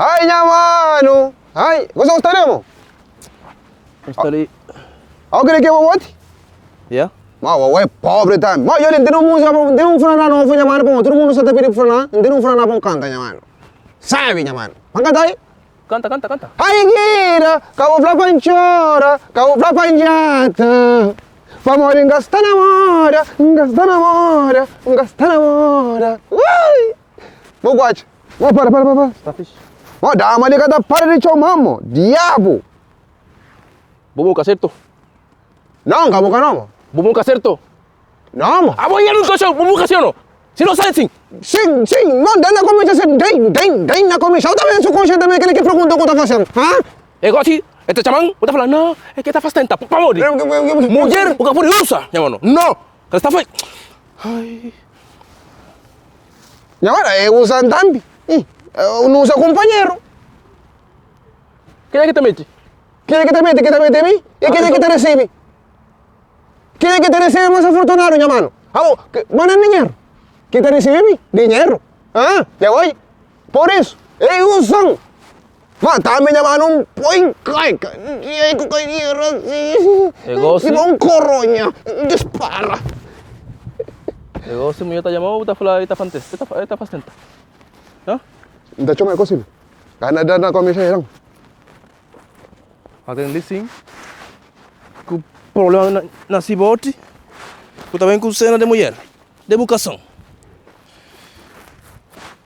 Ai nha mano, ai, você gosta demo? Sta li. Ao kre ke boboti? Yeah. Ma o é pobre também. Ma eu tem uma música, tem um frana novo nha mano, pô, todo mundo só tá pedindo frana, tem um frana bom canta nha mano. Sabe nha mano. Vamos cantar aí? Canta, canta, canta. Ai gira, cabo pra panchora, cabo pra panjata. Vamos engasta namora, engasta namora, engasta namora. Ui! Vou guache. Vou para, para, para, para. Sta fixe. Vou dar uma ligada para de tchau mamo. Diabo. Bubuca, certo? Não, cabo não. Bubuca, certo? Não, mo. Ah, voy a nunca show, bubuca, sí o no? Si no saben, sim. Sim, sim, não, dentro da comissão, sim, tem, tem, tem na comissão também, sou consciente também, aquele que pergunta o que tá fazendo. Hã? É igual assim, este chamán, você fala, não, é que está fastenta, por favor. Mulher, o que usa, nha mano. Não, que está fe... Ai. Nha mano, é usa tambi. Ih, não usa companheiro. Quem é que te mete? Quem é que te mete? Que te mete a mim? E quem é que te recebe? Quem é que te recebe mais afortunado, nha mano? Ah, que, mano, dinheiro. Quem te recebe a mim? Dinheiro. Ah, já oi? Por isso, é usam. Mas também, nha mano, um põe cai, cai, cai, assim. É igual Tipo um coronha, dispara. Igual se mulher tá chamando, tá falando, tá fantesta, tá tá fastenta. Hã? Não chama é possível. Canadá na comissão, não. Atendi sim. Com problema na, na cibote. Tu também com cena de mulher. De educação.